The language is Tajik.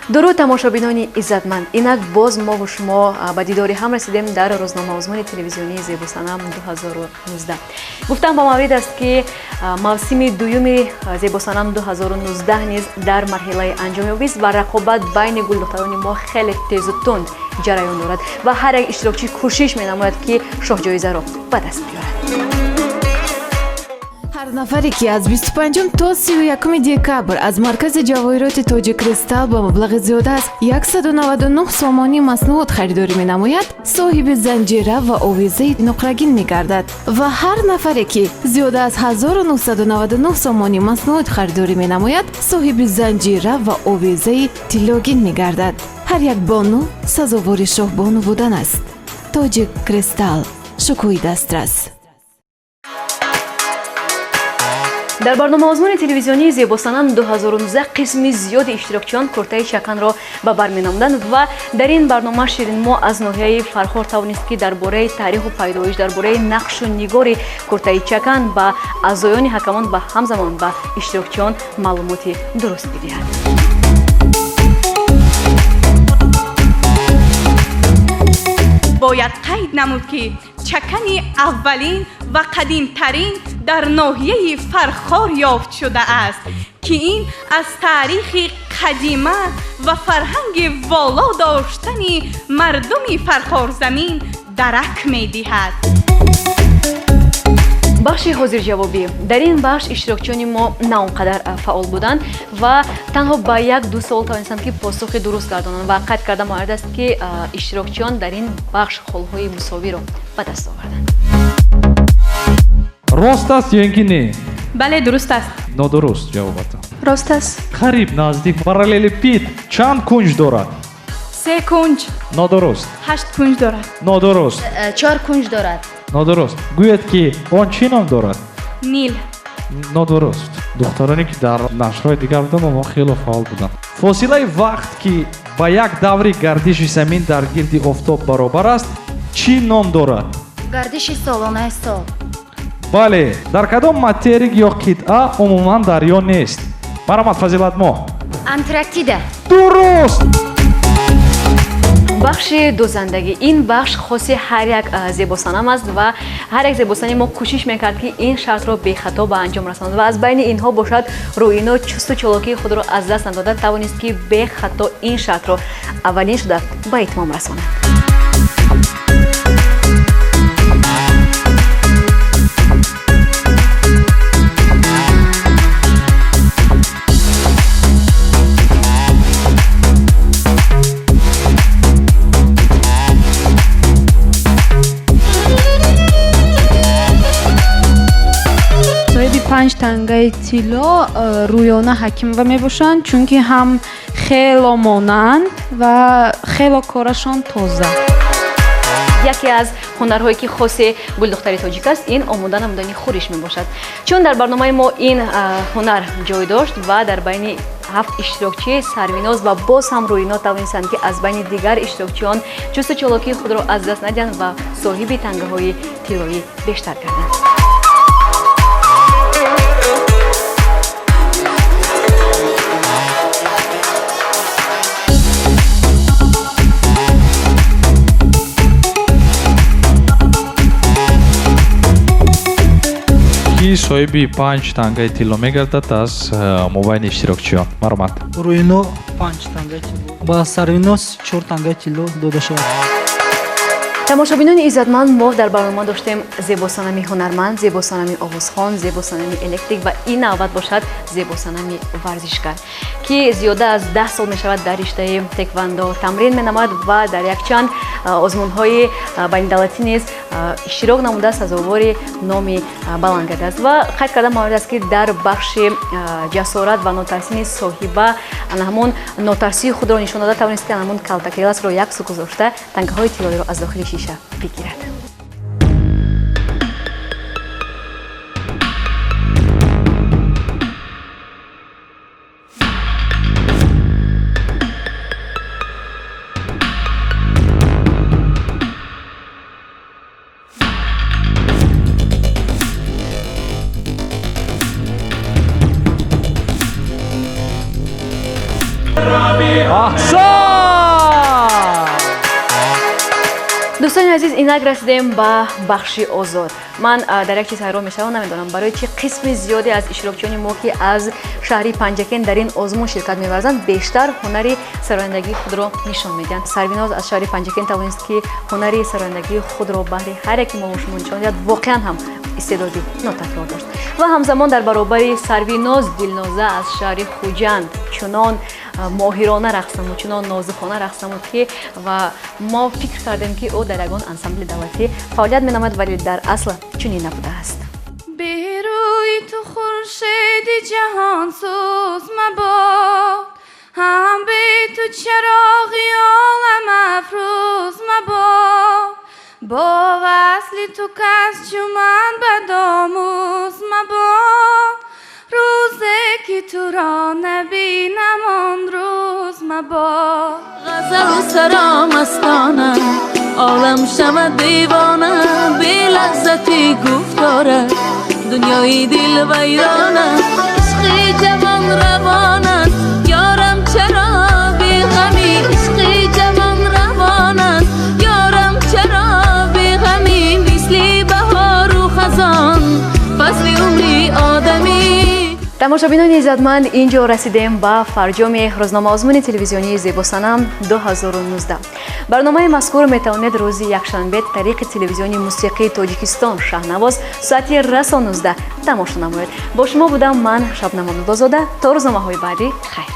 Дуруд, тамошобинони иззатманд! Инак боз мову шумо ба дидори ҳам расидем дар рӯзномаозмуни телевизионии Зебосанам 2019. Гуфтам ба маврид аст, ки мавсими дуюми Зебосанам 2019 низ дар марҳилаи анҷом ёбист ва рақобат байни гулдухтарони мо хеле тезу тунд ҷараён дорад ва ҳар як иштирокчӣ кӯшиш менамояд, ки шоҳҷоизаро ба даст биёрад. Ҳар нафаре, ки аз 25 то 31 декабр аз маркази ҷавоҳироти Тоҷи Кристалл ба маблағи зиёда аз 199 сомонӣ маснуот харидорӣ менамояд, соҳиби занҷира ва овезаи нуқрагин мегардад, ва ҳар нафаре, ки зиёда аз 1999 сомонӣ маснуот харидорӣ менамояд, соҳиби занҷира ва овезаи тиллогин мегардад. Ҳар як бону сазовори шоҳбону будан аст. Тоҷи Кристалл, шукӯҳи дастрас. Дар барномаозмуни телевизионии Зебосанам 2019 қисми зиёди иштирокчиён куртаи чаканро ба бар менамуданд ва дар ин барнома Ширинмо аз ноҳияи Фархор тавонист, ки дар бораи таъриху пайдоиш, дар бораи нақшу нигори куртаи чакан ба аъзоёни ҳакамон ва ҳамзамон ба иштирокчиён маълумоти дуруст бидиҳад. Бояд қайд намуд, ки чакани аввалин ва қадимтарин дар ноҳияи Фархор ёфт шудааст, ки ин аз таърихи қадима ва фарҳанги воло доштани мардуми фархорзамин дарак медиҳад. Бахши ҳозирҷавобӣ. Дар ин бахш иштирокчиёни мо на он қадар фаъол буданд ва танҳо ба як ду суол тавонистанд, ки посухи дуруст гардонанд, ва қайд карда маврид аст, ки иштирокчиён дар ин бахш холҳои мусовиро ба даст оварданд. Рост аст ё ин ки не? Бале, дуруст аст. Нодуруст ҷавобатон. Рост аст. Қариб, наздик. Параллелепипед чанд кунҷ дорад? Се кунҷ. Нодуруст. Ҳашт кунҷ дорад. Нодуруст. Чор кунҷ дорад. Нодуруст. Гӯяд, ки он чӣ ном дорад? Нил. Нодуруст. Духтароне, ки дар нашрҳои дигар буданд, онҳо хело фаъол буданд. Фосилаи вақт, ки ба як даври гардиши замин дар гирди офтоб баробар аст, чӣ ном дорад? Гардиши солонаи сол. Бале. Дар кадом материк ё қитъа умуман дарё нест? Марҳамат, Фазилатмо. Антарктида. Дуруст. Бахши дӯзандагӣ. Ин бахш хоси ҳар як зебосанам аст ва ҳар як зебосани мо кӯшиш мекард, ки ин шартро бехато ба анҷом расонад, ва аз байни инҳо бошад, Рӯино чусту чолокии худро аз даст надода тавонист, ки бехато ин шартро аввалин шуда ба итмом расонад. Соҳиби панҷ тангаи тилло Рӯёна Ҳакимова мебошанд, чунки ҳам хело монанд ва хело корашон тоза. Яке аз ҳунарҳое, ки хоси гулдухтари тоҷик аст, ин омода намудани хӯриш мебошад. Чун дар барномаи мо ин ҳунар ҷой дошт ва дар байни ҳафт иштирокчӣ Сарвиноз ва боз ҳам Рӯино тавонистанд, ки аз байни дигар иштирокчиён чусту чолокии худро аз даст надиҳанд ва соҳиби тангаҳои тиллоӣ бештар гарданд. Ки соҳиби панҷ тангаи тилло мегардад аз мобайни иштирокчиён? Марҳамат. Рӯино панҷ тангаи тилло, ба Сарвиноз чор тангаи тилло дода шавад. Тамошобинони иззатманд, мо дар барнома доштем зебосанами ҳунарманд, зебосанами овозхон, зебосанами электрик ва ин навбат бошад зебосанами варзишгар, ки зиёда аз 10 сол мешавад дар риштаи теквандо тамрин менамояд ва дар якчанд озмунҳои байнидавлатӣ низ иштирок намуда, сазовори номи баланд гардидааст. Ва қайд карда маврид аст, ки дар бахши ҷасорат ва нотарсӣ низ соҳиба ана ҳамон нотарсии худро нишон дода тавонист, ки ана ҳамон калтакеласро як су гузошта, тангаҳои тиллоиро аз дохили шиша бигирад. Аҳсан! Дӯстони азиз, инак расидем ба бахши озод. Ман дар як чиз ҳайрон мешавам, намедонам барои чӣ қисми зиёде аз иштирокчиёни мо, ки аз шаҳри Панҷакент дар ин озмун ширкат меварзанд, бештар ҳунари сарояндагии худро нишон медиҳанд. Сарвиноз аз шаҳри Панҷакент тавонист, ки ҳунари сарояндагии худро баҳри ҳар яки мо шумо нишон диҳад. Воқеан ҳам истеъдоди нотакрор дошт. Ва ҳамзамон дар баробари Сарвиноз Дилноза аз шаҳри Хуҷанд чунон моҳирона рақс намуд, чунон нозукона рақс намуд, ки ва мо фикр кардем, ки ӯ дар ягон ансамбли давлатӣ фаъолият менамояд, вале дар асл чунин набудааст. Бе рӯи ту хуршеди ҷаҳонсӯз мабод, ҳам бе ту чароғи олам афрӯз мабод. Бо васли ту кас чу ман бадомӯз мабод, рӯзе ки туро набинам, он рӯз мабод. Ғазалу саро мастона, олам шавад девона, бе лаззати гуфтора дунёи дил вайрона. Ишқи ҷавон равон аст, ёрам, чаро беғамӣ? Ишқи ҷавон равон аст, ёрам, чаро беғамӣ? Мисли баҳору хазон фасли умри одамӣ. Тамошобинони иззатманд, ин ҷо расидем ба фарҷоми рӯзномаозмуни телевизионии «Зебосанам 2019». Барномаи мазкур метавонед рӯзи якшанбе тариқи телевизиони мусиқии Тоҷикистон «Шаҳнавоз» соати расо 19 тамошо намоед. Бо шумо будам ман, Шабнам Абдуллозода. То рӯзномаҳои баъдӣ хайр.